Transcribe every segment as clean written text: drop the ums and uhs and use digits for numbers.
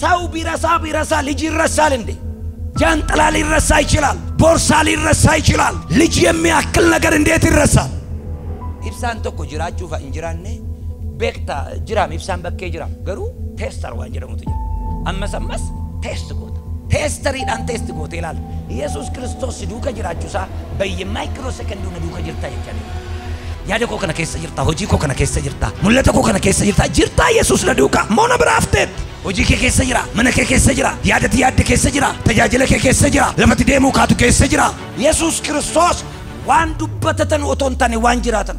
ሰው ቢረሳ ቢረሳ ልጅ ይረሳል እንዴ? ጃንጥላ ሊረሳ ይችላል፣ ቦርሳ ሊረሳ ይችላል። ልጅ የሚያክል ነገር እንዴት ይረሳል? Ibsaan tokko jiraachuu fa hin jiraanne beekta jiraam ibsaan bakkee jiraam garuu tester waan jedhamutu jira. Ammas ammas test goota. Testeriidhaan test goote ilaala. Yesuus Kiristoos si duuka jiraachuusaa bayye maayikiroo sekondii na duuka jirta jechaa yaada koo kana keessa jirta, hojii koo kana keessa jirta, mul'ata koo kana keessa jirta, jirtaa Yesuus na duuka moo na bira hafteetti? Hojii kee keessa jira, mana kee keessa jira, yaadati yaadde keessa jira, tajaajila kee keessa jira, lafatti deemuu kaatu keessa jira. Yesuus Kiristoos waan dubbatatan otoo hin taane waan jiraatan.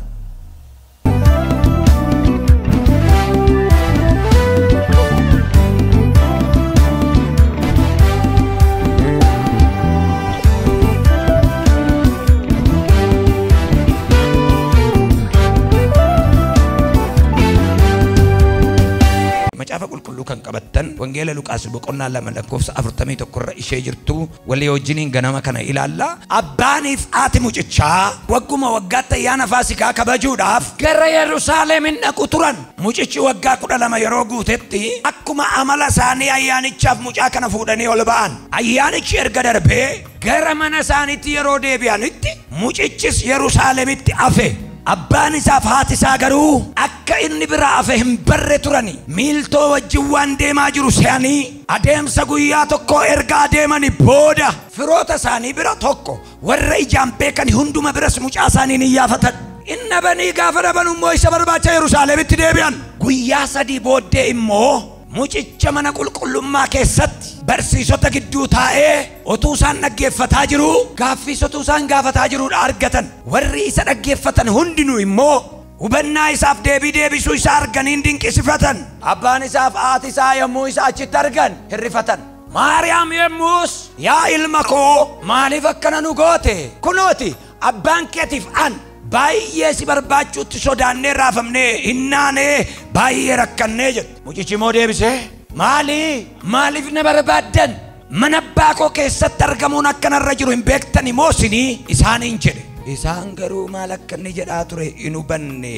Macaafa qulqulluu kan qabattan wangeela Luqaas boqonnaa 2 lakkoofsa 41 irra ishee jirtu walii wajjiniin ganama kana ilaalla. Abbaaniif haati mucichaa wagguma waggaatti ayyaana Faasikaa kabajuudhaaf gara Yerusaalemin dhaqu turan. Mucichi waggaa 12 yeroo guutetti akkuma amala isaanii ayyaanichaaf mucaa kana fuudhanii ol ba'an. Ayyaanichi erga darbee gara mana isaaniitti yeroo deebi'anitti mucichis Yerusaalemitti hafe. Abbaan isaaf haati isaa garuu akka inni biraa hafe hin barre turani. Miiltoo wajjin waan deemaa jiru se'anii adeemsa guyyaa tokko erga adeemanii booda firoota isaanii bira tokko warra ijaan beekan hunduma biras mucaa isaanii ni yaafatan. Inni banii gaafa dhaban immoo isa barbaacha Yerusaalemitti deebi'an. Guyyaa sadii booddee immoo mucicha mana qulqullummaa keessatti barsiisota gidduu taa'ee otuu isaan dhaggeeffataa jiru gaaffiis otuu isaan gaafataa jiruudha argatan. Warri isa dhaggeeffatan hundinuu immoo hubannaa isaaf deebii deebisuu isaa arganiin dinqisifatan. Abbaan isaaf haati isaa yommuu isa achitti argan hirrifatan. Maariyaam yommus yaa ilma koo maaliif akkana nu goote? Kunooti abbaan keetiif an baay'ee si barbaachuutti sodaannee raafamnee hinnaanee baay'ee rakkannee jettu. Mucichi immoo deebisee maali maaliif na barbaaddan? Mana abbaa koo keessatti argamuun akkanarra jiru hin beektani moo isinii isaaniin jedhe. Isaan garuu maal akka inni jedhaa ture hin hubanne.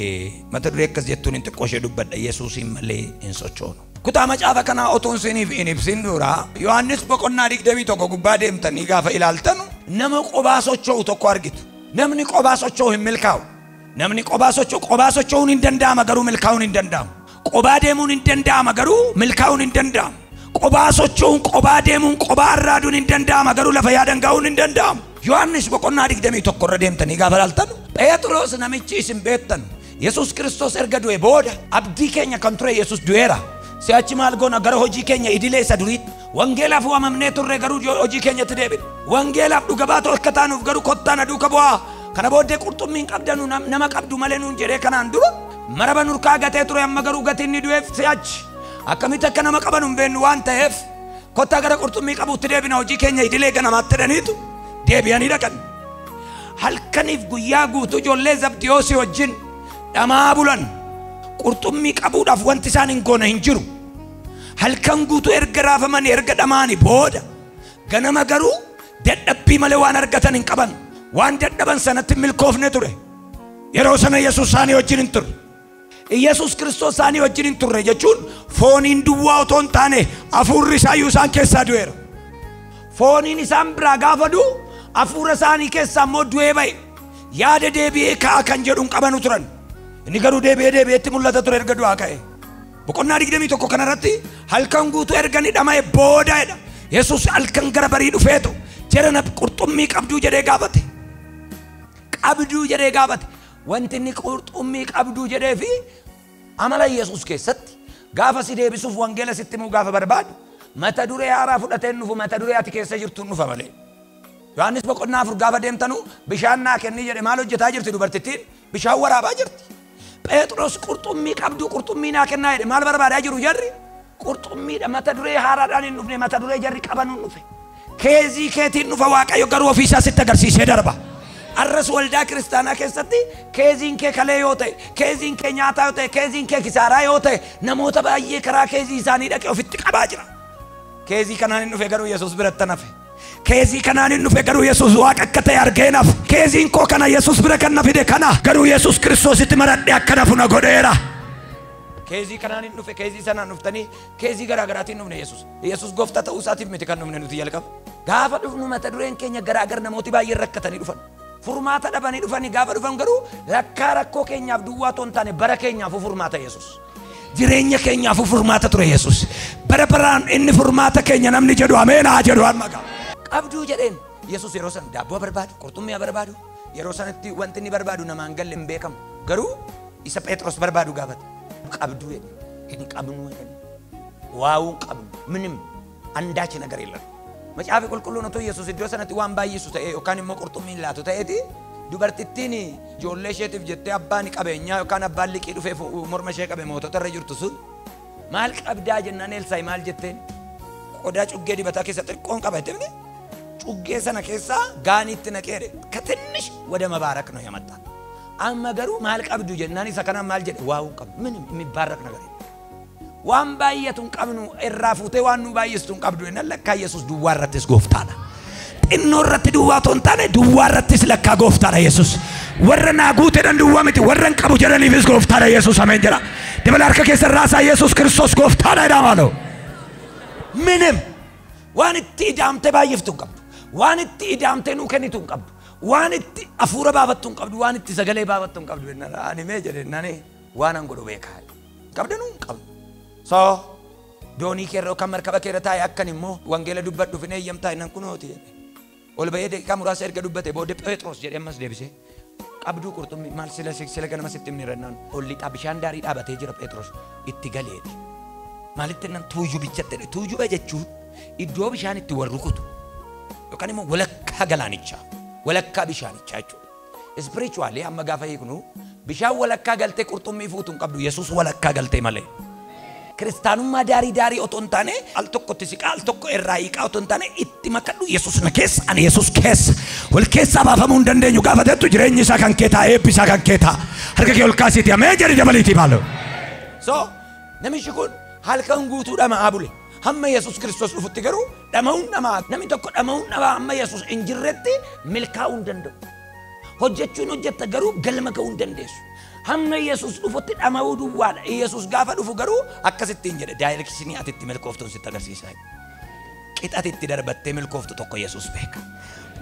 Mata duree akkas jettuun hin xiqqoo ishee dubbadha. Yesuusiin malee hin sochoonu. Kutaa macaafa kanaa otuun isiniif hin ibsin dura Yohaannis boqonnaa 21 gubbaa deemtanii gaafa ilaaltanu nama qobaa socho'u tokko argitu. Namni qobaa socho'u hin milkaa'u. Namni qobaa socho'u qobaa socho'uun hin danda'ama garuu milkaa'uun hin danda'amu. Qobaa deemuun hin danda'ama garuu milkaa'uun hin danda'amu. Qobaa socho'uun qobaa deemuun qobaa arraaduun hin danda'ama garuu lafa yaadan ga'uun hin danda'amu. Yohaannis boqonnaa 21 irra deemtanii gaafa ilaaltanu Phexros namichi isin beektan Yesuus Kiristoos erga du'e booda abdii keenya kan ture Yesuus du'eera. Si'achi maal goona gara hojii keenya idilee isa duriitti wangeelaaf waamamnee turre garuu hojii keenyatti deebine. Wangeelaaf dhuga baatoo akka taanuuf garuu kottaa na duuka bu'aa. Kana booddee qurxummiin qabdanu nama qabdu malee nuun jedhee kanaan dura maraba nurkaa gatee ture amma garuu gatiin ni du'eef si'achi akkamitti akka nama qaban hin beeknu waan ta'eef kottaa gara qurxummii qabuutti deebina hojii keenya idilee ganamaatti jedhaniitu deebi'anii dhaqan. Halkaniif guyyaa guutuu ijoollee Zabdiyoosii wajjin dhamaa bulan. Qurxummii qabuudhaaf wanti isaan hin goone hin jiru. Halkan guutuu erga raafamanii erga dhamaanii booda ganama garuu dadhabbii malee waan argatan hin qaban. Waan dadhaban sanatti milkoofne ture. Yeroo sana Yesuus isaanii wajjin hin turre. Yesuus Kiristoos isaanii wajjin hin turre jechuun fooniin duwwaa otoo hin taane hafuurri isaayyuu isaan keessaa du'eera. Fooniin isaan biraa gaafa du'u hafuura isaanii keessaa immoo du'ee ba'e. Yaada deebi'ee ka'a kan jedhu hin qabanu turan. Inni garuu deebi'ee deebi'eetti mul'ata ture erga du'aa ka'e. Boqonnaa 21 kanarratti halkan guutuu erga ni dhama'e booda jedha. Yesuus halkan gara barii dhufeetu jara qurxummii qabduu jedhee gaafate. Qabduu jedhee gaafate. Wanti inni qurxummii qabduu jedhee fi amala Yesuus keessatti gaafa si deebisuuf wangeela sitti himuu gaafa barbaadu mata duree haaraa fudhateen dhufu mata duree ati keessa jirtuun dhufa malee. Yohaannis boqonnaa 4 gaafa deemtanu bishaan naa kenni jedhe maal hojjetaa jirti dubartittiin? Bishaan waraabaa jirti. Phexros qurxummii qabduu qurxummii naa kennaa jedhe maal barbaadaa jiru jarri? Qurxummiidha. Mata duree haaraadhaan hin dhufne, mata duree jarri qabanuun dhufe. Keezii keetiin dhufa Waaqayyo garuu ofiisaa sitti agarsiisee darba. Arras waldaa kiristaanaa keessatti keeziin kee kalee yoo ta'e, keeziin kee nyaataa yoo ta'e, keeziin kee kisaaraa yoo ta'e namoota baay'ee karaa keezii isaanii dhaqee ofitti qabaa jira. Keezii kanaan hin dhufe garuu Yesuus biratti nafe. Keezii kanaan hin dhufe garuu Yesuus Waaqa akka ta'e argee naaf. Keeziin koo kana Yesuus bira kan na fide kana garuu Yesuus Kiristoositti maradhee akka nafu na godheera. Keezii kanaan hin dhufe, keezii sanaan dhuftanii, keezii garaa garaatiin dhufne Yesuus. Yesuus gooftaa ta'uu isaatiif miti kan dhufne nuti jalqaba. Gaafa dhufnu mata dureen keenya garaa gar namooti baay'een rakkatanii dhufan. Furmaata dhabanii dhufanii gaafa dhufan garuu lakkaa rakkoo keenyaaf duwwaa otoo hin taane bara keenyaaf furmaata Yesuus. Jireenya keenyaaf furmaata ture Yesuus. Bara baraan inni furmaata keenya namni jedhu ameen haa jedhu amma qaba. Qabduu jedheen Yesuus yeroo san daabboo barbaadu, qurxummii barbaadu, yeroo sanatti wanti inni barbaadu namaan galle hin beekamu. Garuu isa Phexros barbaadu gaafate. Qabduu jedhe hin qabnu jedhe. Waawuu qabnu minim አንዳች ነገር የለም። Macaafi qulqulluun otoo Yesuus iddoo sanatti waan baay'isu ta'e yookaan immoo qurxummiin laatu ta'eeti dubartittiin ijoollee isheetiif jettee abbaan qabeenyaa yookaan abbaan liqii dhufee morma ishee qabe mootota irra jirtu sun maal qabdaa jennaan Elsaayi maal jetteen qodaa cuggee dibataa keessa xiqqoon qaba jettee cuggee sana keessaa gaaniitti naqee ከትንሽ ወደ መባረክ ነው ያመጣት። amma garuu maal qabdu jennaan isa kanaan maal jedhe waawuu qabdu ምንም የሚባረክ ነገር የለም። waan baay'atu hin qabnu irraa fuutee waan nu baay'istu hin qabdu jennaan lakkaa Yesuus duwwaa irrattis gooftaadha. Xinnoo irratti duwwaa otoo hin taane duwwaa irrattis lakkaa gooftaadha Yesuus. Warra naa guuteedhaan duwwaa miti warra hin qabu jedhaniifis gooftaadha Yesuus ameen jedha. Dabala harka keessa raasaa Yesuus Kiristoos gooftaadha jedhaa maaloo. ምንም waan itti idaamtee baay'iftu hin qabdu. Waan itti idaamtee nuu kennitu hin qabdu. Waan itti hafuura baafattu hin qabdu. Waan itti sagalee baafattu hin qabdu jennaan ani mee jedhe jennaan waan an godhu beekaa. Qabdanuu hin qabdu. So doonii keerra yookaan markaba keerra taa'e akkan immoo wangeela dubbadhuuf hin eeyyamtaa jennaan kunooti jedhe. Ol ba'ee daqiiqaa muraasa erga dubbate booddee Phexros jedhee ammas deebisee qabduu qurxummii maal sila sila ganama sitti himne jennaan ol lixaa bishaan daarii dhaabatee jira Phexros itti galeedha. Maalitti jennaan tuujubichatti jedhe. Tuujuba jechuun iddoo bishaan itti wal rukutu yookaan immoo walakkaa galaanichaa walakkaa bishaanichaa jechuudha. Spiritually amma gaafa hiiknu bishaan walakkaa galtee qurxummii fuutu hin qabdu Yesuus walakkaa galtee malee. Kiristaanummaa daarii daarii otoo hin taane al tokkotti siqaa al tokko irraa hiiqaa otoo hin taane itti makadhu Yesuus na keessa ani Yesuus keessa wal keessaa baafamuu hin dandeenyu gaafa jettu jireenyi isaa kan kee ta'a eebbi isaa kan kee ta'a harka kee ol kaasiiti ameen jedhi dabaliitii maaloo. So namichi kun halkan guutuu dhama'aa bule hamma Yesuus Kiristoos dhufutti garuu dhama'uun dhamaa namni tokko dhama'uun dhamaa hamma Yesuus hin jirretti milkaa'uu hin danda'u. Hojjechuun hojjetta garuu galma ga'uu hin dandeessu. Hamma Yesuus dhufutti dhama'uu duwwaadha. Yesuus gaafa dhufu garuu akkasittiin jedhe daayirekshinii ati itti milkooftuun sitti agarsiisa. Qixa ati itti darbattee milkooftu tokko Yesuus beeka.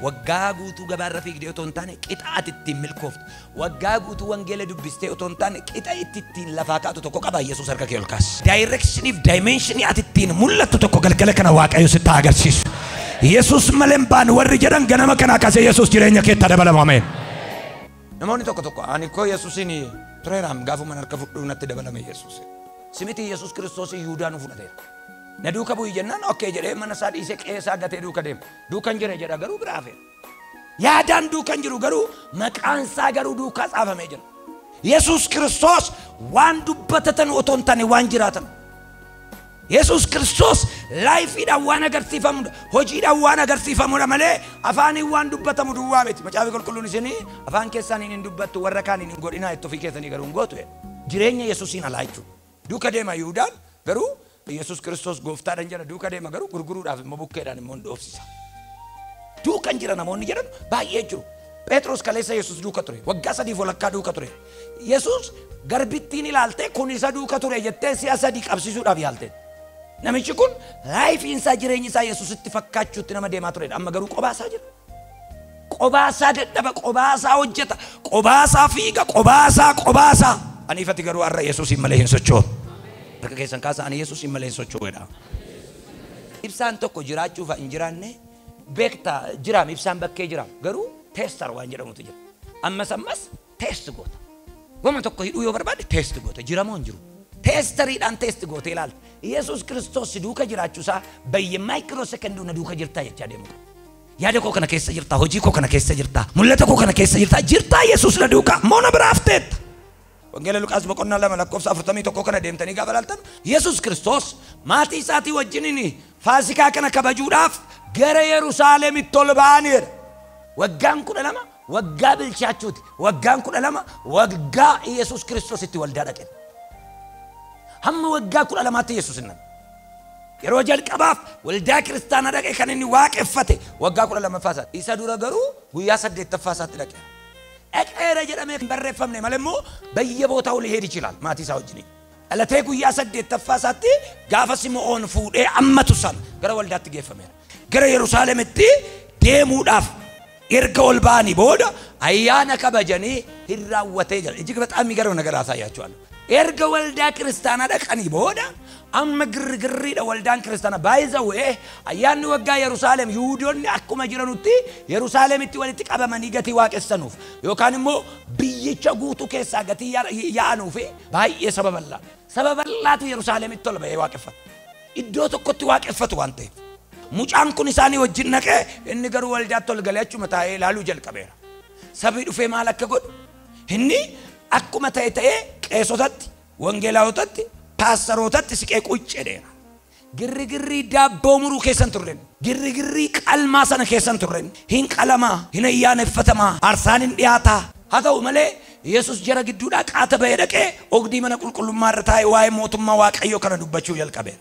Waggaa guutuu gabaarra fiigdee otoo hin taane qixa ati ittiin milkooftu. Waggaa guutuu wangeela dubbistee otoo hin taane qixa itti ittiin lafaa kaatu tokko qaba Yesuus harka kee ol kaas. Daayirekshiniif daayimeenshinii ati ittiin mul'attu tokko galgala kana Waaqayyo sitti haa agarsiisu. Yesuus malee hin baanu warri jedhan ganama kanaa kaasee Yesuus jireenya keetti haa dabalamu ameen. Namoonni tokko tokko ani koo Yesuusin tureeraam gaafuma harka fudhuu natti dabalame Yesuus. Simiti Yesuus Kiristoos Yihudaa nu fudhateera. Na duuka bu'i jennaan okkee jedhee mana isaa dhiisee qe'ee isaa gatee duuka deema. Duukan jira jedha garuu biraa hafeera. Yaadaan duukan jiru garuu maqaan isaa garuu duukaa tsaafamee jira. Yesuus Kiristoos waan dubbatatan otoo hin taane waan jiraatan. Yesuus Kiristoos laayifiidhaan waan agarsiifamudha. Hojiidhaan waan agarsiifamudha malee afaaniin waan dubbatamu duwwaa miti. Macaafi qulqulluun isinii afaan keessaniin hin dubbattu warra kaaniin hin godhinaa itti ofii keessanii garuu hin gootu. Jireenya Yesuusiin alaa jechuudha. Duuka deema Yihuudaan garuu Yesuus Kiristoos gooftaadhaan jira duuka deema garuu gurguruudhaaf immoo bukkeedhaan immoo hin dhoofsisa. Duukan jira namoonni jedhan baay'ee jiru. Phexros kaleessa Yesuus duuka ture. Waggaa 3 walakkaa duuka ture. Yesuus garbittiin ilaaltee kun isa duuka ture jettee si'a 3 qabsiisuudhaaf yaalte. Namichi kun laayifiin isaa jireenyi isaa Yesuusitti fakkaachuutti nama deemaa turedha. Amma garuu qobaasaa jira. Qobaasaa dadhaba, qobaasaa hojjeta, qobaasaa fiiga, qobaasaa qobaasaa. Ani ifatti garuu har'a Yesuusiin malee hin socho'u. Harka keessan kaasa ani Yesuusiin malee hin socho'u jedha. Ibsaan tokko jiraachuuf hin jiraanne beektaa jiraam ibsaan bakkee jiraam garuu teestar waan jedhamutu jira. Ammas ammas teest goota. Goma tokko hidhuu yoo barbaadde teest goota jiramoo hin jiru. Teestariidhaan teest gootee ilaalta. Yesuus Kiristoos si duuka jiraachuusaa bayyee maayikiroo sekondii na duuka jirtaa jechaa deemu. Yaada koo kana keessa jirtaa, hojii koo kana keessa jirtaa, mul'ata koo kana keessa jirtaa, jirtaa Yesuus na duuka moo na bira hafteetta. Wangeela Luqaas boqonnaa 2 lakkoofsa 41 kana deemtanii gaafa ilaaltan Yesuus Kiristoos maatii isaatii wajjiniin Faasikaa kana kabajuudhaaf gara Yerusaalemitti ol ba'aniidha. Waggaan 12 waggaa bilchaachuuti. Waggaan 12 waggaa Yesuus Kiristoos itti waldaa dhaqe. Hamma waggaa 12tti Yesuus hin namne. Yeroo jalqabaaf waldaa kiristaanaa dhaqe kan inni waaqeffate waggaa 12ffaa isaatti. Isa dura garuu guyyaa 8ffaa isaatti dhaqe. Dhaqeera jedhamee hin barreeffamne malee immoo bayya bootaa ol heedi ይችላል maatii isaa wajjin. Dhalatee guyyaa 8ffaa isaatti gaafa Simo'oon fuudhee ammatu sana gara waldaatti geeffameera. Gara Yerusaalemitti deemuudhaaf erga ol ba'anii booda ayyaana kabajanii hin raawwatee jira. እጅግ በጣም የሚገርም ነገር አሳያችኋለሁ። erga waldaa kiristaanaa dhaqanii booda amma girgirriidha waldaan kiristaanaa baay'izawee ayyaanni waggaa Yerusaalem Yihuudoonni akkuma jiranutti Yerusaalemitti walitti qabamanii gatii waaqessanuuf yookaan immoo biyyicha guutuu keessaa gatii yaa'anuuf baay'ee saba bal'aa. Saba bal'aatu Yerusaalemitti ol ba'ee waaqeffata. Iddoo tokkotti waaqeffatu waan ta'eef. Mucaan kun isaanii wajjin naqee inni garuu waldaatti ol galee achuma taa'ee ilaaluu jalqabeera. Sabni dhufee maal akka godhu inni akkuma ta'e ta'ee qeessotatti, wangeelaawotatti, paastarootatti siqee qucceedheera. Girrigirrii daabboo muruu keessan turren, girrigirrii qalmaa sana keessan turren, hin qalamaa, hin ayyaaneffatamaa, aarsaan hin dhiyaataa. Haa ta'u malee Yesus jara gidduudhaa qaata ba'ee dhaqee ogdii mana qulqullummaa irra taa'ee waa'ee mootummaa Waaqayyoo kana dubbachuu jalqabeera.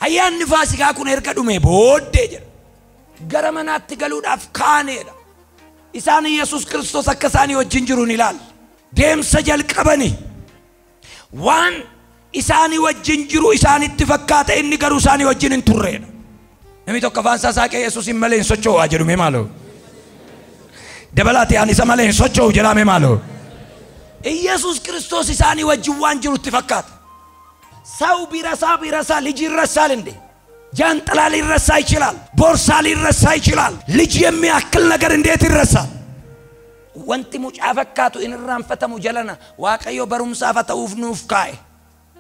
Ayyaanni Faasikaa kun erga dhume booddee jedha. Gara manaatti galuudhaaf kaaneedha. Isaan Yesus Kiristoos akka isaanii wajjin jiru ni ilaalla. Deemsa jalqabani. Waan isaanii wajjin jiru isaanitti fakkaata inni garuu isaanii wajjin hin turreedha. Namni tokko afaan isaa saaqee Yesuus hin malee hin socho'u jedhu mee maaloo? Dabalaatee ani isa malee hin socho'u jedhaa mee maaloo? Yesuus Kiristoos isaanii wajjin waan jirutti fakkaata. ሰው ቢረሳ ቢረሳ ልጅ ይረሳል እንዴ? ጃንጥላ ሊረሳ ይችላል፣ ቦርሳ ሊረሳ ይችላል። ልጅ የሚያክል ነገር እንዴት ይረሳል? Wanti mucaa fakkaatu hin irraanfatamu jalana Waaqayyo barumsaaf haa ta'uuf nuuf kaa'e.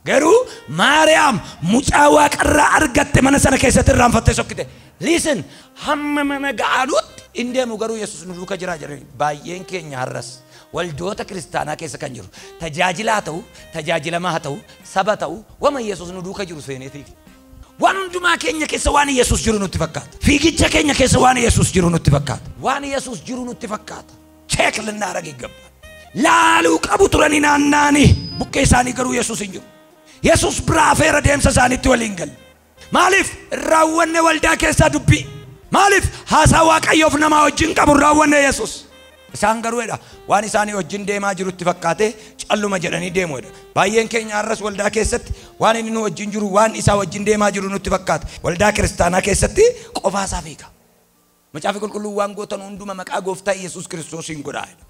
Garuu Maariyaam mucaa waaqarraa argatte mana sana keessatti irraanfattee sokkite. Listen, hamma mana ga'anutti hin deemu garuu Yesuus nu duuka jira jedhani. Baay'een keenya har'as waldoota kiristaanaa keessa kan jiru tajaajilaa ta'u, tajaajilamaa haa ta'u, saba ta'u, wama Yesuus nu duuka jiru seenee fiigi. Waan hundumaa keenya keessa waan Yesuus jiru nutti fakkaata. Fiigicha keenya keessa waan Yesuus jiru nutti fakkaata. Waan Yesuus jiru nutti fakkaata. Check ልናደርግ ይገባል። Laaluu qabu turanii naannaanii bukkee isaanii garuu Yesuus hin jiru. Yesuus biraa afeera deemsa isaaniitti waliin galle. Maaliif raawwanne waldaa keessaa dubbii? Maaliif haasaa Waaqayyoof namaa wajjin qabu raawwanne Yesuus? Isaan garuu jedha waan isaanii wajjin deemaa jirutti fakkaatee calluma jedhanii deemu jedha. Baay'een keenya har'as waldaa keessatti waan inni nu wajjin jiru waan isaa wajjin deemaa jiru nutti fakkaata. Waldaa kiristaanaa keessatti qofaa isaa fiiga. Macaafa qulqulluu waan gootan hunduma maqaa gooftaa Yesuus Kiristoosiin godhaa jedha.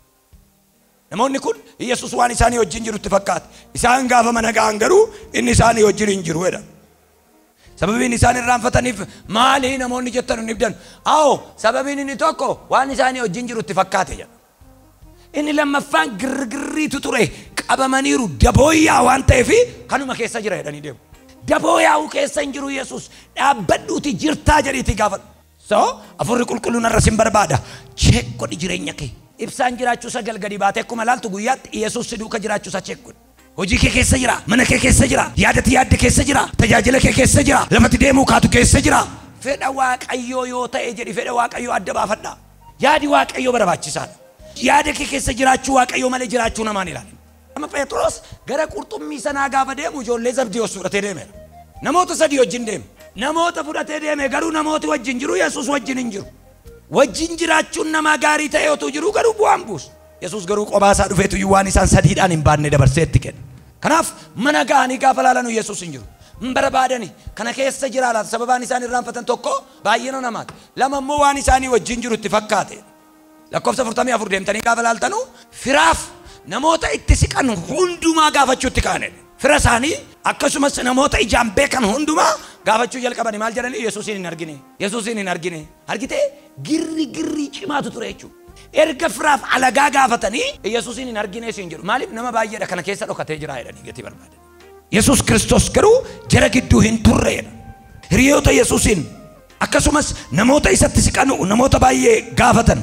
Namoonni kun Yesuus waan isaanii wajjin jirutti fakkaata. Isaan gaafa mana ga'an garuu inni isaanii wajjin hin jiru jedha. Sababiin isaan irraanfataniif maali namoonni jettan hin ibdan? Awo sababiin inni tokko waan isaanii wajjin jirutti fakkaate jedha. Inni lammaffaan girgirriitu ture qabamaniiru dabooyyaa waan ta'eef kanuma keessa jira jedhanii deemu. Dabooyyaa'uu keessa hin jiru Yesuus dhaabbadhuuti jirtaa jedhiitii gaafadhu. So afurri qulqulluun irra sin barbaada. Check godhi jireenya kee. Ibsaan jiraachuu isa galgadi baatee akkuma laaltu guyyaatti Yesuus si duuka jiraachuu isaa check godhi. Hojii kee keessa jira, mana kee keessa jira, yaadati yaadde keessa jira, tajaajila kee keessa jira, lafatti deemuu kaatu keessa jira. Fedha Waaqayyoo yoo ta'e jedhi fedha Waaqayyoo adda baafadha. Yaadi Waaqayyoo barbaachisaadha. Yaada kee keessa jiraachuu Waaqayyoo malee jiraachuu namaan ilaali. Amma Phexros gara qurxummii sanaa gaafa deemu ijoollee Zabdiyoos fudhatee deemeera. Namoota sadii wajjin deeme. Namoota fudhatee deeme garuu namooti wajjin jiru Yesuus wajjin hin jiru. Wajjin jiraachuun namaa gaarii ta'e otoo jiruu garuu bu'aan buusu. Yesuus garuu qophaa isaa dhufeetu waan isaan sadiidhaan hin baanne dabarsee itti kenne. Kanaaf mana ga'anii gaafa laalanu Yesuus hin jiru. Hin barbaadani kana keessa jira laata sababaan isaan irraanfatan tokko baay'ina namaati. Lama immoo waan isaanii wajjin jiru itti fakkaate. Lakkoofsa 44 deemtanii gaafa laaltanu firaaf namoota itti siqan hundumaa gaafachuutti ka'anidha. Fira isaanii akkasumas namoota ijaan beekan hundumaa gaafachuu jalqabani maal jedhanii Yesuusin hin argine. Yesuusin hin argine. Argitee girri girrii cimaatu ture jechuudha. Erga firaaf alagaa gaafatanii Yesuusin hin argine isin jedhu. Maaliif nama baay'eedha kana keessa dhokatee jira jedhanii gatii barbaadan. Yesuus Kiristoos garuu jara gidduu hin turreedha. Hiriyoota Yesuusin akkasumas namoota isatti siqan namoota baay'ee gaafatan.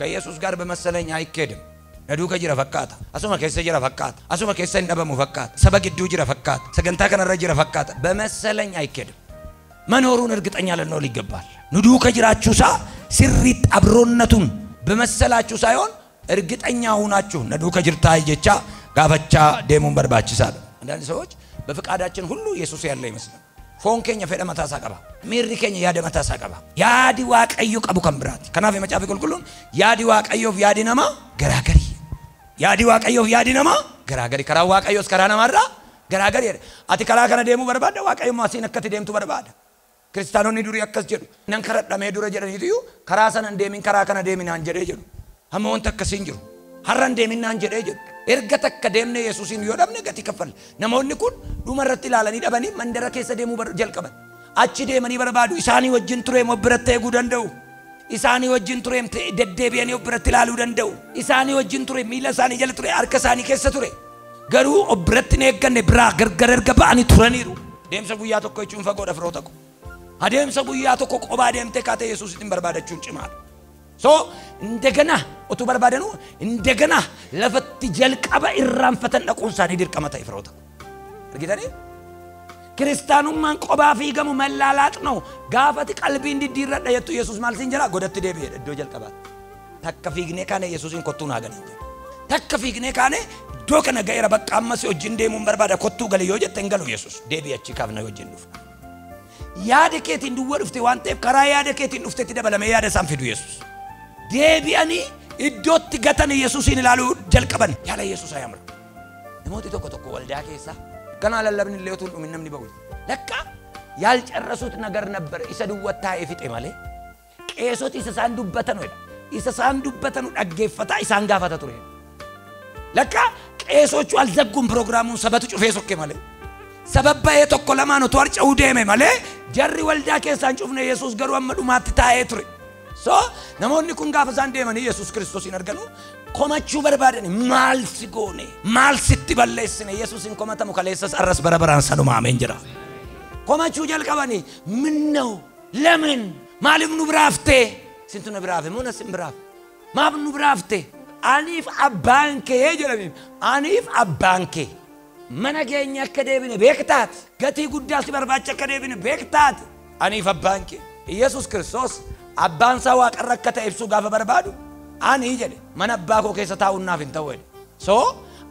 ከኢየሱስ ጋር በመሰለኝ አይኬድም። Naduuka jira fakkaata. Asuma keessa jira fakkaata. Asuma keessa hin dhabamu fakkaata. Saba gidduu jira fakkaata. Sagantaa kanarra jira fakkaata. በመሰለኝ አይኬድም። መኖሩን እርግጠኛ ልንሆን ይገባል። Nuduuka jiraachuusaa sirriitti አብሮነቱን በመሰላችሁ ሳይሆን እርግጠኛ ሆናችሁ naduuka jirtaa jechaa gaafachaa deemuun barbaachisaadha። አንዳንድ ሰዎች በፍቃዳችን ሁሉ ኢየሱስ ያለ ይመስላል። Foon keenya fedha mataasaa qaba. Miirri keenya yaada mataasaa qaba. Yaadi Waaqayyo qabu kan biraati. Kanaaf Macaafa Qulqulluun yaadi Waaqayyoof yaadi namaa garaagari. Yaadi Waaqayyoof yaadi namaa garaagari. Karaa Waaqayyoos karaa namaarraa Garaagari jedhe. Ati karaa kana deemuu barbaadda, Waaqayyo immoo asiin akkatti deemtu barbaada. Kiristaanonni durii akkas jedhu. Nan karadhamee dura jedhaniitu karaa sana hin deemin, karaa kana deeminaan jedhee jedhu. Hamma wanta akkasiin jiru. Har'a hin deeminaan jedhee jedhu. Erga takka deemnee Yesuusiin yoo dhabne gatii kaffalla. Namoonni kun dhuma irratti ilaalanii dhabanii mandara keessa deemuu jalqaban. Achi deemanii barbaadu. Isaanii wajjin tureem of biratti eeguu danda'u. Isaanii wajjin tureem deddeebi'anii of biratti ilaaluu danda'u. Isaanii wajjin ture, miila isaanii jala ture, harka isaanii keessa ture. Garuu of biratti hin eegganne, biraa gargar erga ba'anii turaniiru. Deemsa guyyaa tokko jechuun fagoodha firoota ko. Adeemsa guyyaa tokko qophaa deemtee kaatee Yesuusitti barbaadachuun cimaadha. So indegana utuu barbaadanuu indegana lafatti jalqaba irraanfatan dhaquun isaanii dirqama ta'e firoota ko. Argitanii? Kiristaanummaan qophaa fiigamu mallaalaaq ነው. Gaafati qalbiin diddiirradha jettu Yesuus maal siin jedha? Godatti deebi'ee iddoo jalqabaatti. Takka fiignee kaane Yesuusiin kottuu naa galii jedha. Takka fiignee kaane iddoo kana ga'eera bakka ammas wajjin deemuun barbaada kottuu gali yoo jette hin galu Yesuus. Deebi'i achi kaafna wajjin dhufna. Yaada keetiin duwwaa dhufte waan ta'eef karaa yaada keetiin dhuftetti dabalamee yaada isaan fidu Yesuus. Deebi'anii iddootti gatan Yesuusiin ilaaluu jalqaban. Yaala Yesuus ayamra. Namooti tokko tokko waldaa keessa ganaa lallabni illee utuu hin dhumin namni ba'u. Lakka ያልጨረሱት ነገር ነበር isa duwwaa taa'ee fixe malee qeesoti isa isaan dubbatanu jedha. Isa isaan dubbatanu dhaggeeffataa isaan gaafata ture. Lakka qeesochu አልዘጉም ፕሮግራሙን sabatu cufee sokke malee. Sababa ba'ee tokko lamaan utuu harca'uu deeme malee jarri waldaa keessaan cufne Yesuus garuu amma dhumaatti taa'ee ture. So namoonni kun gaafa isaan deemanii Yesuus Kiristoosiin arganu komachuu barbaadani. Maal si goone? Maal sitti balleessine? Yesuusin komatamu kaleessas arras bara baraan sanuma ameen jira. Komachuu jalqabanii ምነው ለምን maaliif nu biraaftee? Sintu na biraafe moo na sin biraafe? Maaf nu biraaftee? Aniif abbaan kee jedhaniin. Aniif abbaan kee mana keenya akka deebine beektaati. Gatii guddaa si barbaacha akka deebine beektaati. Aniif abbaan kee. Yesuus Kiristoos abbaan isaa waaqarra akka ta'e ibsuu gaafa barbaadu ani jedhe mana abbaa koo keessa taa'uun naaf hin ta'u jedhe. So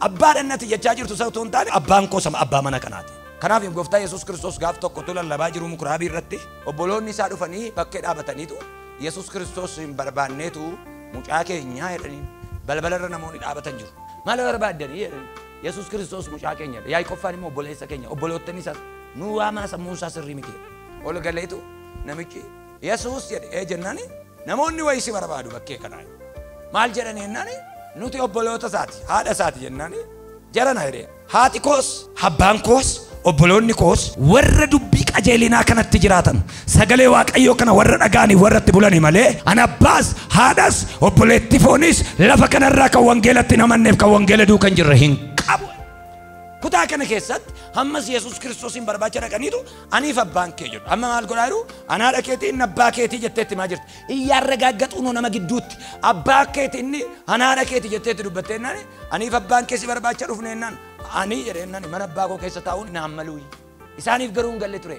abbaa dhannati jechaa jirtu isa utuu hin taane abbaan koo sama abbaa mana kanaati. Kanaaf gooftaa Yesuus Kiristoos gaaf tokko tu lallabaa jiru mukuraabii irratti obboloonni isaa dhufanii bakkee dhaabataniitu Yesuus Kiristoos hin barbaanneetu mucaa keenyaa jedhanii balbalarra namoonni dhaabatan jiru. Maal barbaaddanii jedhanii Yesuus Kiristoos mucaa keenya jedhe. Yaaqoob immoo obboleessa keenya obboloottan isaa nu waamaa sammuun isaa sirrii miti jedhe. Ol galeetu namichi Yesuus jedhe ee jennaani namoonni wayii si barbaadu bakkee kanaa. Maal jedhanii jennaani nuti obboloota isaati haadha isaati jennaani jarana jedhe. Haati koos abbaan koos obboloonni koos warra dubbii qajeelinaa kanatti jiraatan sagalee Waaqayyoo kana warra dhagaanii warra itti bulanii malee an abbaas haadhas obboleetti foonis lafa kanarraa kan wangeelatti hin amanneef kan wangeela duukan jirre hin qabu. Kutaa kana keessatti ammas Yesuus Kiristoosiin barbaacha dhaqaniitu aniif abbaan kee jedhu. Amma maal godhaa jiru? Ana haadha keetii inni abbaa keetii jetteetti maa jirti? Iyyaarragaaggaxuu noo nama gidduutti abbaa keetii inni ana haadha keetii jetteetti dubbattee jennaan aniif abbaan kee si barbaacha dhufne jennaan ani jedhe jennaan mana abbaa koo keessa taa'uun naan maluuyi. Isaaniif garuu hin galle ture.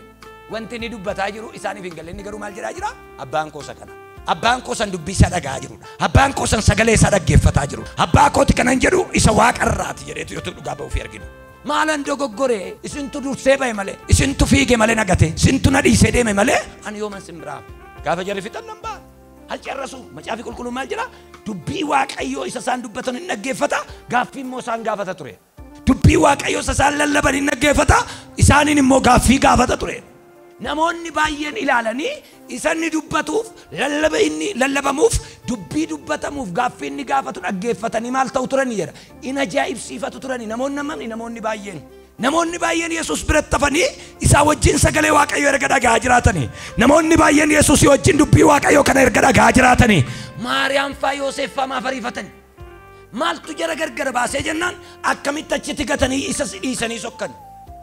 Wanti inni dubbataa jiru isaaniif hin galle. Inni garuu maal jedhaa jira? Abbaan koo isa kana. Abbaan koo san dubbii isaa dhaga'aa jirudha. Abbaan koo san sagalee isaa dhaggeeffataa jirudha. Abbaa kooti kanan jedhu isa waaqarraati jedheetu yoo dhugaa ba'uuf argina. Maalan dogoggoree isintu dursee ba'e malee isintu fiige malee nagate isintu na dhiisee deeme malee ani yooman sin biraa gaafa jarri fixan nan ba'a. Halcarrasu macaafi qulqulluun maal jedha? Dubbii Waaqayyoo isa isaan dubbatan hin dhaggeeffata, gaaffii immoo isaan gaafata ture. Dubbii Waaqayyoo isa isaan lallaban hin dhaggeeffata, isaaniin immoo gaaffii gaafata ture. Namoonni baay'een ilaalanii isa inni dubbatuuf lallaba inni lallabamuuf dubbii dubbatamuuf gaaffii inni gaafatu dhaggeeffatanii maal ta'u turani jedha. In ajaa'ibsiifatu turani namoonni hammamni namoonni baay'een. Namoonni baay'een Yesuus biratti hafanii isaa wajjin sagalee Waaqayyoo erga dhaga'aa jiraatanii. Namoonni baay'een Yesuus wajjin dubbii Waaqayyoo kana erga dhaga'aa jiraatanii. Maariyaam faa Yoosef faa maaf ariifatani? Maaltu jara gargar baasee jennaan akkamitti achitti gatanii isa dhiisanii sokkan?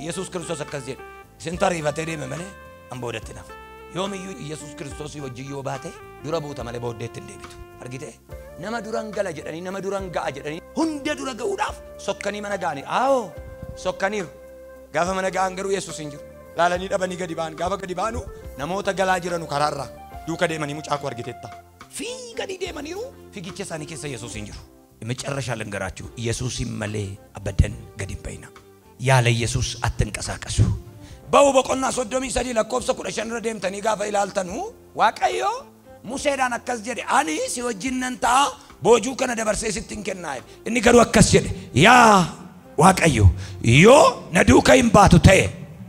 Yesuus Kiristoos akkas jedhe. Isintu ariifatee deeme malee an boodatti nafa. Yoomiyyuu Yesuus Kiristoos wajjin yoo baate dura buuta malee booddeetti hin deebitu. Argitee? Nama duran gala jedhanii nama duran ga'a jedhanii hunda dura ga'uudhaaf sokkanii mana ga'anii. Aawoo sokkaniiru. Gaafa mana ga'an garuu Yesuus hin jiru. Laalanii dhabanii gadi ba'an. Gaafa gadi ba'anu namoota galaa jiranu karaarraa duuka deemanii mucaa koo argiteetta. Fiiganii deemaniiru fiigicha isaanii keessa Yesuus hin jiru. የመጨረሻ ልንገራችሁ፣ ኢየሱስን መሌ አበደን ገዲም በይና ያለ ኢየሱስ አትንቀሳቀሱ። Ba'uu boqonnaa 33 lakkoofsa 15 irra deemtanii gaafa ilaaltanu Waaqayyo Museedhaan akkas jedhe, ani si wajjin nan ta'a, boojuu kana dabarsee sitti hin kennaa jedhe. Inni garuu akkas jedhe, yaa Waaqayyo yoo na duukaa hin baatu ta'e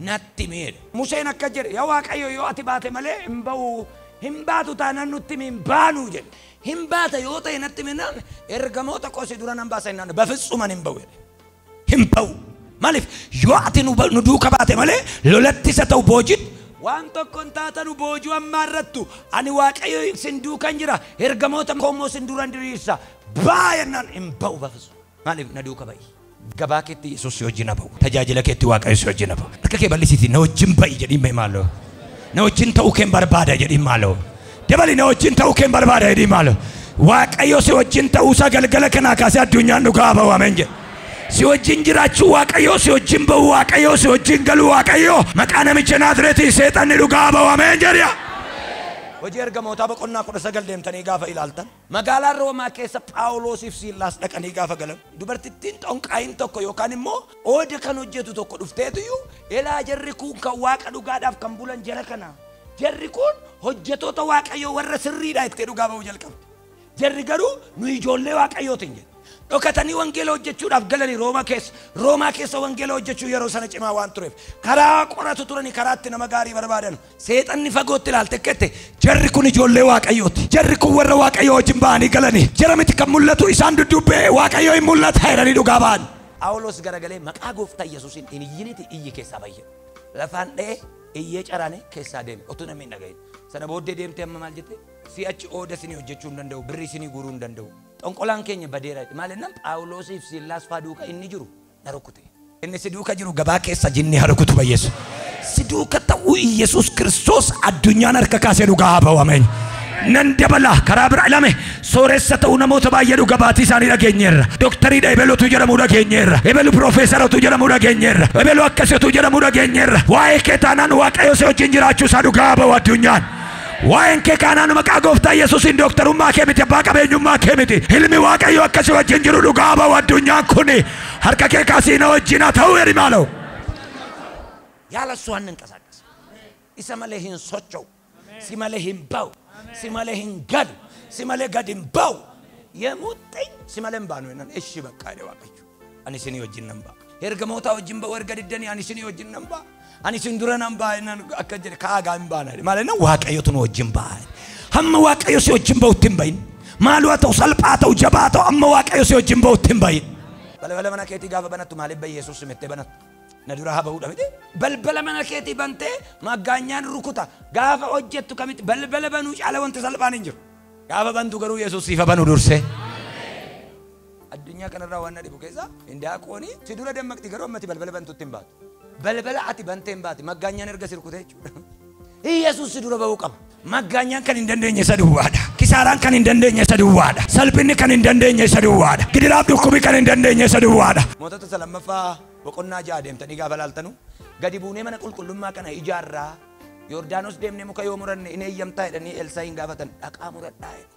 natti miidha. Museen akka jedhe yaa Waaqayyo yoo ati baate malee hin ba'u hin baatu taanaan nutti hin baanu jedhe. Hin baata yoo ta'e natti miidhaan ergamoota koo si dura nan baasa hin በፍጹም hin ba'u jedhe. Hin ba'u. Maaliif yoo ati nu duuka baate malee lolatti isa ta'u boojit waan tokko hin taatanu boojuu ammaa irrattu ani Waaqayyo sin duukan jira ergamoota koo immoo sin duran diriirsa baay'inaan hin ba'u በፍጹም. Maaliif na duuka ba'i. Gabaa keetti Yesuus si wajjin haa ba'u. Tajaajila keetti Waaqayyo si wajjin haa ba'u. Harka kee bal'isiitii na wajjin ba'i jedhiin mee maaloo. Na wajjin ta'uu keen barbaada jedhiin maaloo. Dabali na wajjin ta'uu keen barbaada jedhiin maaloo. Waaqayyo si wajjin ta'uusaa galgala kanaa kaasee addunyaan dhugaa ba'u ameen jedhe. Si wajjin jiraachuu Waaqayyo si wajjin ba'u Waaqayyo si wajjin galu Waaqayyo maqaa namicha Naazreetiin seexanni dhugaa ba'u ameen jedhe. Hojii ergamootaa boqonnaa 19 deemtanii gaafa ilaaltan magaalaa Roomaa keessa Phaawulosiif Siilaas dhaqanii gaafa galan dubartittiin xonqaayin tokko yookaan immoo ooda kan hojjetu tokko dhufteetuyyuu elaa jarri kun kan Waaqa dhugaadhaaf kan bulan jara kana jarri kun hojjetoota Waaqayyoo warra sirriidha itti dhugaa ba'uu jalqabde. Jarri garuu nu ijoollee Waaqayyootiin jedhe. Dhokatanii wangeela hojjechuudhaaf galanii Roomaa keessa. Roomaa keessa wangeela hojjechuu yeroo sana cimaa waan tureef karaa qoratu turanii karaatti nama gaarii barbaadan. Seexanni fagootti ilaalte akkette jarri kun ijoollee Waaqayyooti. Jarri kun warra Waaqayyoo wajjin ba'anii galanii. Jara miti kan mul'atu isaan duddubbee Waaqayyoo hin mul'ata jedhanii dhugaa ba'an. Phaawulos garagalee maqaa gooftaa Yesuusiin hin iyyiniiti iyyi keessaa baay'ee. Lafaan dha'ee iyyee caraane keessaa deeme otuu namni hin dhagahin. Sana booddee deemtee amma maal jette? Si'achi ooda isinii hojjechuu hin danda'u, birri isinii guuruu hin danda'u. Xonqolaan keenya badeera. Maal jennaan Phaawulosiif Siilaas faa duuka inni jiru na rukute. Inni si duuka jiru gabaa keessa jinni haa rukutu bayyeessu. Si duuka ta'uu Iyesuus Kiristoos addunyaan harka kaasee dhugaa haa ba'u ameen. Nan dabala karaa bira ilame sooressa ta'uu namoota baay'ee dhuga baatii isaanii dhageenyeerra. Doktariidha ebelutu jedhamu dhageenyeerra. Ebelu piroofeesaratu jedhamu dhageenyeerra. Ebelu akkasitu jedhamu dhageenyeerra. Waa'ee kee taanaan Waaqayyo si wajjin jiraachuu isaa dhugaa haa ba'u addunyaan. Waa'een kee kaanaan maqaa gooftaa Yesuusiin dooktarummaa kee miti abbaa qabeenyummaa kee miti. Ilmi Waaqayyo akkasii wajjin jiru dhugaa ba'u addunyaan kuni harka kee kaasii na wajjin haa ta'u jedhi maaloo. Yaala እሱ አንንቀሳቀስ isa malee hin socho'u si malee hin ba'u si malee hin galu si malee gad hin ba'u የሙጥኝ si malee hin baanu jennaan እሺ በቃ jedhe Waaqayyo ani isinii wajjin nan ba'a. Ergamoota wajjin ba'u erga diddanii ani isinii wajjin nan ba'a. Ani isin dura nan ba'a jennaan akka jedhe ka'aa hin baana jedhe. Maal jennaan Waaqayyotu nu wajjin ba'a. Hamma Waaqayyo si wajjin ba'utti hin bahin. Maal haa ta'u salphaa ta'u jabaa ta'u amma Waaqayyo si wajjin ba'utti hin bahin. Balbala mana keetii gaafa banattu maaliif ba'i Yesuus simettee banattu? Na dura haa ba'uudha miti. Balbala mana keetii bantee maggaanyaan rukuta. Gaafa hojjettu kamitti balbala banuu caala wanti salphaan hin jiru. Gaafa bantu garuu Yesuus siifa banu dursee. Addunyaa kanarraa waan na dhibu keessa indaaqooni si dura dammaqxi garuu ammati balbala bantutti hin baatu. Balbala ati bantee hin baati maggaanyaan erga si rukute jechuudha. Yesuus si dura ba'uu qaba. Maggaanyaan kan hin dandeenye isa duwwaadha. Kisaaraan kan hin dandeenye isa duwwaadha. Salphinni kan hin dandeenye isa duwwaadha. Gidiraaf dhukkubi kan hin dandeenye isa duwwaadha. Mootota lammaffaa boqonnaa 6 deemtanii gaafa laaltanu gadi buunee mana qulqullummaa kana ijaarraa Yordaanos deemnee muka yoo muranne hin eeyyamtaa jedhanii Elsaa'iin gaafatan dhaqaa muradhaa jedhe.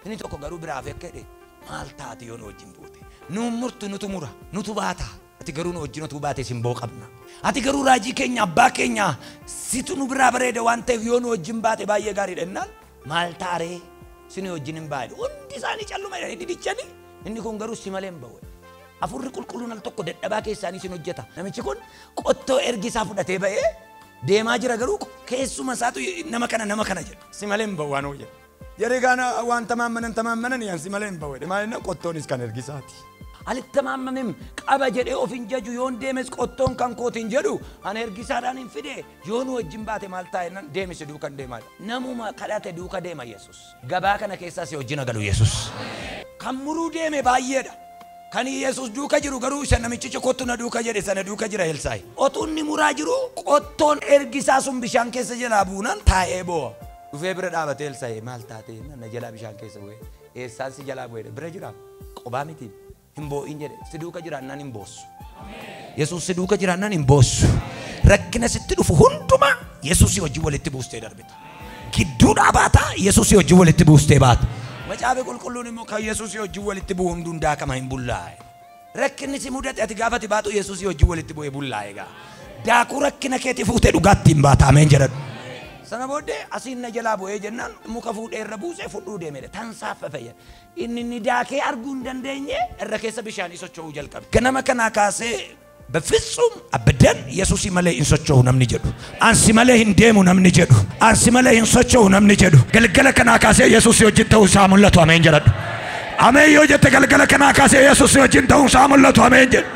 Inni tokko garuu biraaf akka jedhe maal taate yoo nu wajjin buute? Nuun murtu nutu mura nutu baata. Ati garuu nu wajjin utuu baate simboo qabna. Ati garuu raajii keenya abbaa keenya situ nu biraa bareeda waan ta'eef yoo nu wajjin baate baay'ee gaariidha jennaan maal taaree si nu wajjin hin baane. Hundi isaanii calluma jedhanii didichanii inni kun garuu si malee hin ba'u. Afurri qulqulluun al tokko dadhabaa keessaanii sin hojjeta. Namichi kun qottoo ergi isaa fudhatee ba'ee deemaa jira garuu keessuma isaatu nama kana jedha. Si malee hin ba'u waan hojjeta. Jarri gaana waan tamaammanan yaan si malee hin ba'u jedhe. Maal inni qottoonis kan ergi isaati. Alittamaamamim qaba jedhee of hin jaju yoon deemes qottoon kan kootiin jedhu ani ergisaadhaan hin fide yoo nu wajjin baate maal ta'a jennaan deemisi duukan deemaa. Namuma kadhate duuka deema Yesuus. Gabaa kana keessaa si wajjin galu Yesuus. Kan muruu deeme baay'eedha. Kan Yesuus duuka jiru garuu isa namichicha kottu na duuka jedhe sana duuka jira Elsaa'i. Otuu inni muraa jiru qottoon ergisaa sun bishaan keessa jalaa buunaan taa'ee boo'a. Dhufee bira dhaabatee Elsaa'i maal taate jennaan na jalaa bishaan keessa bu'ee eessaan si jalaa bu'ee bira jira qobaa miti. Hin boo'in jedhe si duuka jiraannaan hin boossu. Yesuus si duuka jiraannaan hin boossu. Rakkina sitti dhufu hundumaa Yesuus si wajjin walitti buustee darbita. Gidduudhaa baata Yesuus si wajjin walitti buustee baata. Macaafa qulqulluun immoo kan Yesuus si wajjin walitti bu'u hunduun daakama hin bullaa'e. Rakkinni si mudate ati gaafati baatu Yesuus si wajjin walitti bu'ee bullaa'e gaa. Daakuu rakkina keetii fuutee dhugaatti hin baata ameen jedhadhu. Sana booddee asiin na jalaa bu'ee jennaan muka fuudhee irra buusee fudhuu deemedha. Tansaaffafe jedha. Inni inni daakee arguu hin dandeenye irra keessa bishaanii socho'uu jalqabe. Ganama kanaa kaasee በፍጹም አበደን ኢየሱስ malee hin socho'u namni jedhu. Ansi malee hin deemu namni jedhu. Ansi malee hin socho'u namni jedhu. Galgala kanaa kaasee Yesuus wajjin ta'uu isaa mul'atu ameen jedhadhu. Ameen yoo jette galgala kanaa kaasee Yesuus wajjin ta'uu isaa mul'atu ameen jedhu.